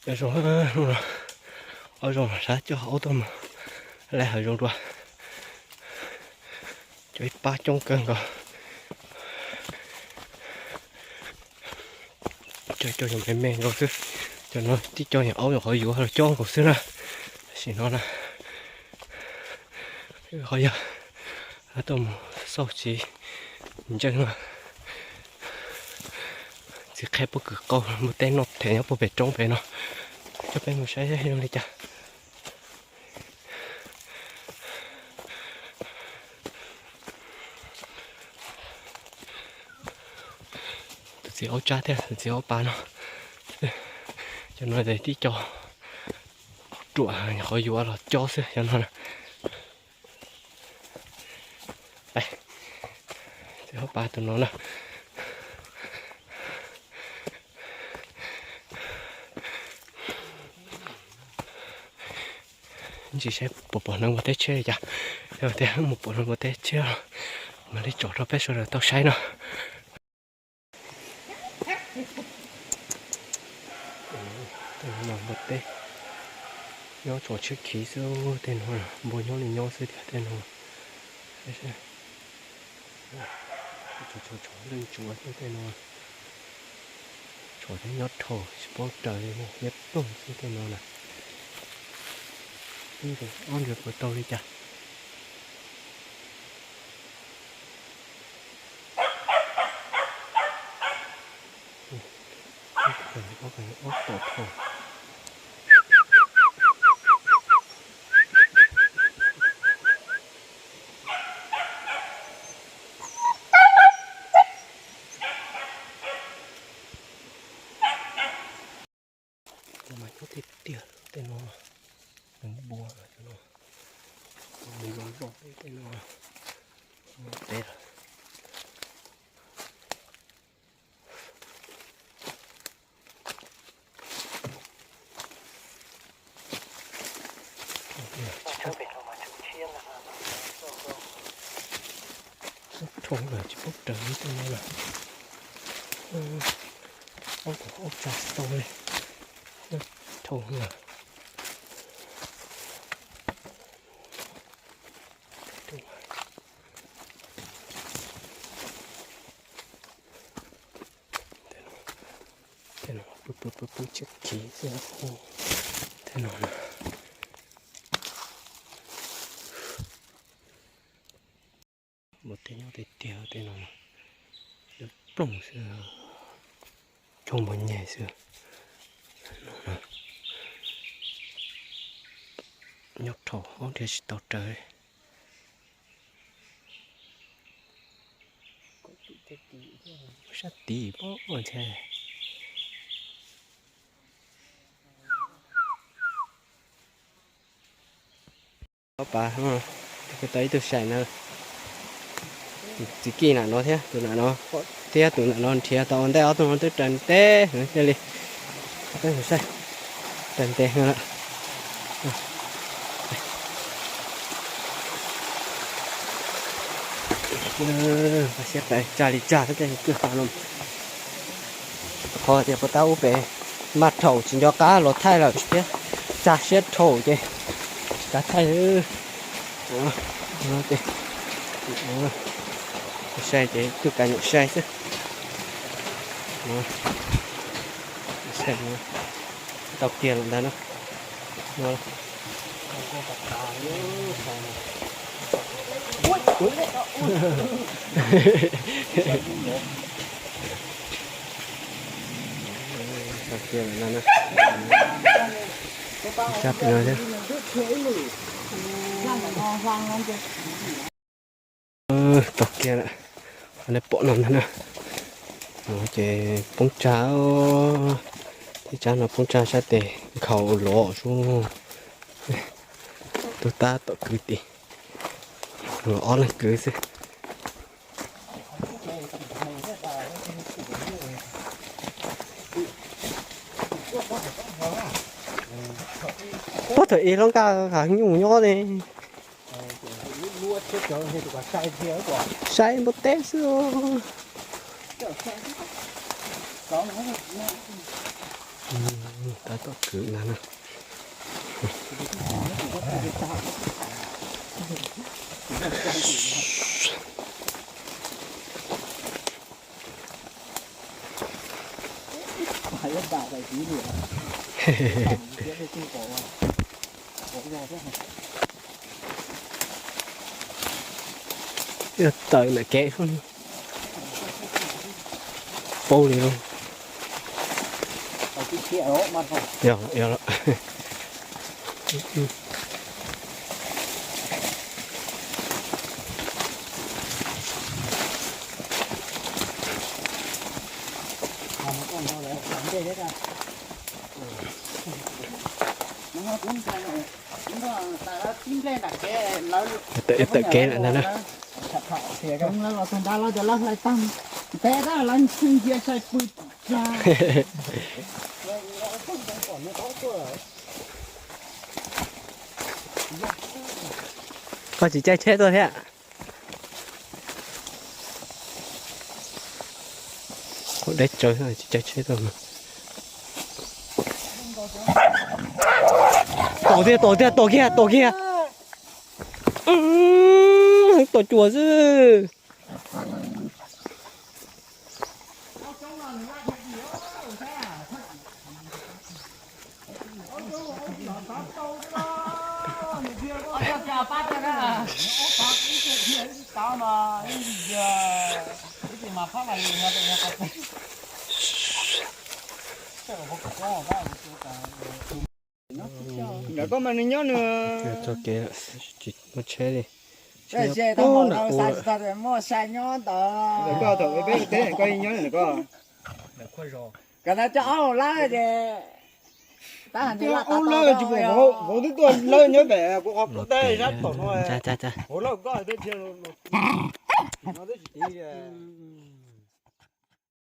Cov zoo, hnub no ob zoo sab coj aub tuaj mus laij hav zoov dua. Cov ib pab coob kawg nkaus. Cov cov me me nkaus xwb. Cov no tib co nyuam aub nyuam qhuav yuav los coj nkaus xwb na. Tam sim no na, qhov yog tuaj mus xauj txiv ntseej no. Txiv qhia puag kwv qau npua teb noj them nyob puag pem roob pem no. Coj peb mus saib zoo li cas. Tus txiv aub tsab thiab tus txiv aub pas no. Cov no tib co ruam nyuam qhuav yuav los coj xwb cov no na. Txiv aub pas tus no na. Ntsis saib puas pom neev npua teb tshiab li cas. Yog tias mus pom neev npua teb tshiab los mam li tsom rau peb sawv daws tau saib no. Tej no npua teb nyob tsom tshiab khiv xwb, tej no npua nyob li nyob xwb tiag tej no. Tsom leej tsuav xwb tej no. Tsom thiab nyob dhau tsis paub raws li, liab ploog xwb tej no na. Ob nrhiav puas tau li cas. Ob tom dhau. Mas nyob tiag tiag tej no, npua no, nws zoo zoo tej no, peb lawm. Nyob dhau lawm tsis paub raws li tej no lawm. Ob tug aub tsa tsis tau li. Nyob dhau lawm. Tej no pw pw pw pw tshiab khiv xwb. Tej no na. Npua teb nyob tiag tiag tej no, liab ploog xwb, cog npua nyem xwb. Nyob dhau, ob nrhiav tsis tau raws. Sab tid pob ntshe. Ob pas, tau ib tug saim na. Txiv kij nam no thiab tus nam no, thiab tus nam no nrhiav tau ua ntej ob tug no twb raws ntev heev thiaj li. Peb mus saib, raws ntev heev lawm. Siab pais tsa li tsa thiab tej kwj ha no. Qhov tias puas tab ub pem maj rhaum tsis nco qab los thaij lawm thiab, tsa siab rhaum ces tsis kav thaij. Sai ces twb kav nyuam sai xwb. Tau kiag lawm ntag na. Tau kiag lawm ntag na. Tsa pem no thiab. Tau kiag lawm, nej pom no ntag na. No ces poob tsag, tib tsab no poob tsag sab tes nkhaus lov sub. Tub tab tom kwv tim, ob leeg kwv xwb. Pob thaum ub hlob nkaj nyuj nyob ne. Saib npua teb xwb. Tab tom kwv ntag na. Tawm ntawm kev paub li lauj. Yog, yog lawm. Tawm, tawm kev lawm ntag na. Ntawd los tus nrad los cov lawv hlais tag, ntev tab lawv ntsia sai pw. Koj tsis caij tsheb tuaj thiab? Deb tsawv, tsis caij tsheb tuaj mas. Tom tiag, tom tiag, tom kiag, tom kiag. Tom cuam xwb. Ntawm koj mas nws nyob nws. Tso kev, tsis muaj tsheb li. Tsheb nyob pem ub lawm. Ntawm koj thaum peb teb koj nyob ntawm koj. Koj na coj ob lab ces tab hais tias ob lab tsis pom vauv, vauv twb tuaj lawb nyob pem kuv qhov ploj teb sab tom no. Vauv lawb koj teb thiab no twb tsis tiv.